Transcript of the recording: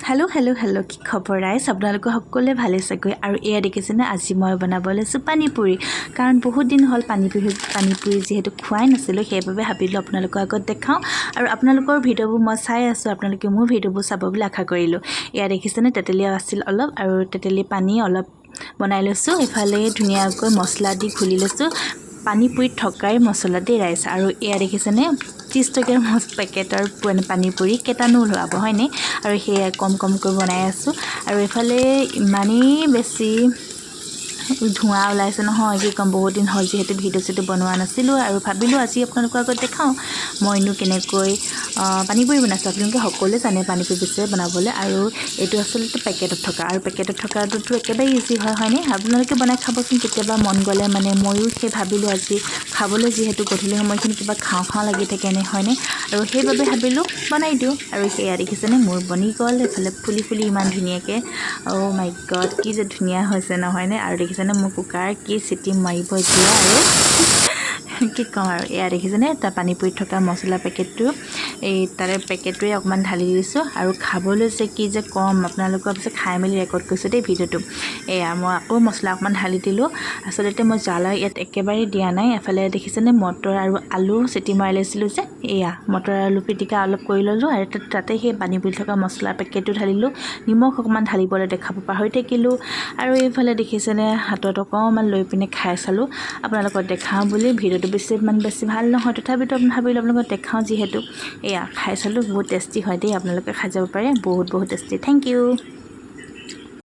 Hello' hello' hello', কি খবৰ ৰাইজ? আপোনালোকৰ সকলোৱে ভালে চাগৈ। আৰু এয়া দেখিছেনে, আজি মই বনাব লৈছোঁ পানীপুৰি। কাৰণ বহুত দিন হ'ল পানীপুৰি পানীপুৰি যিহেতু খোৱাই নাছিলোঁ, সেইবাবে ভাবিলোঁ আপোনালোকৰ আগত দেখাওঁ। আৰু আপোনালোকৰ ভিডিঅ'বোৰ মই চাই আছোঁ, আপোনালোকে মোৰ ভিডিঅ'বোৰ চাব বুলি আশা কৰিলোঁ। এয়া দেখিছেনে, তেতেলী আছিল অলপ আৰু তেতেলী পানী অলপ বনাই লৈছোঁ। ইফালে ধুনীয়াকৈ মছলা দি ঘুলি লৈছোঁ, পানীপুৰিত থকাই মছলা দেই ৰাইজ। আৰু এয়া দেখিছেনে, 30 টকীয়া পেকেটৰ পানীপুৰি কেইটানো ওলাব, হয়নে? আৰু সেয়া কম কমকৈ বনাই আছোঁ। আৰু এইফালে ইমানেই বেছি ধোঁৱা ওলাইছে নহয়, কি ক'ম। বহুত দিন হ'ল যিহেতু ভিডিঅ' চিডিঅ' বনোৱা নাছিলোঁ আৰু ভাবিলোঁ আজি আপোনালোকৰ আগত দেখাওঁ মইনো কেনেকৈ পানীপুৰি বনাইছোঁ। আপোনালোকে সকলোৱে জানে পানীপুৰি পিছে বনাবলৈ। আৰু এইটো আচলতে পেকেটত থকা আৰু পেকেটত থকাটোতো একেবাৰে ইজি হয়, হয়নে? আপোনালোকে বনাই খাবচোন কেতিয়াবা মন গ'লে। মানে ময়ো সেই ভাবিলোঁ আজি খাবলৈ, যিহেতু গধূলি সময়খিনি কিবা খাওঁ খাওঁ লাগি থাকে নে, হয়নে? আৰু সেইবাবে ভাবিলোঁ বনাই দিওঁ। আৰু সেয়া দেখিছেনে, মোৰ বনি গ'ল। এইফালে ফুলি ফুলি ইমান ধুনীয়াকৈ, অ' মাই গড, কি যে ধুনীয়া হৈছে, নহয়নে? আৰু দেখিছেনে, মোৰ কুকাৰ কি চিটি মাৰিব এতিয়া আৰু কি ক'ম। আৰু এয়া দেখিছেনে, তাৰ পানীপুৰিত থকা মছলা পেকেটটো, এই তাৰে পেকেটটোৱে অকণমান ঢালি দিছোঁ। আৰু খাবলৈ যে কি যে ক'ম, আপোনালোকৰ পিছে খাই মেলি ৰেকৰ্ড কৰিছোঁ দেই ভিডিঅ'টো। এয়া মই আকৌ মছলা অকণমান ঢালি দিলোঁ। আচলতে মই জ্বালা ইয়াত একেবাৰেই দিয়া নাই। এফালে দেখিছেনে, মটৰ আৰু আলু চিটি মাৰি লৈছিলোঁ যে, এয়া মটৰ আলু পিটিকা অলপ কৰি ল'লোঁ আৰু তাতে সেই পানীপুৰি থকা মছলা পেকেটটো ঢালিলোঁ। নিমখ অকণমান ঢালিবলৈ দেখাব পাহৰি থাকিলোঁ। আৰু এইফালে দেখিছেনে, হাতত অকণমান লৈ পিনে খাই চালোঁ আপোনালোকক দেখাওঁ বুলি। ভিডিঅ'টো বেছি ইমান বেছি ভাল নহয়, তথাপিতো ভাবিলোঁ আপোনালোকক দেখাওঁ যিহেতু। এয়া খাই চালোঁ, বহুত টেষ্টি হয় দেই, আপোনালোকে খাই যাব পাৰে, বহুত বহুত টেষ্টি। Thank U.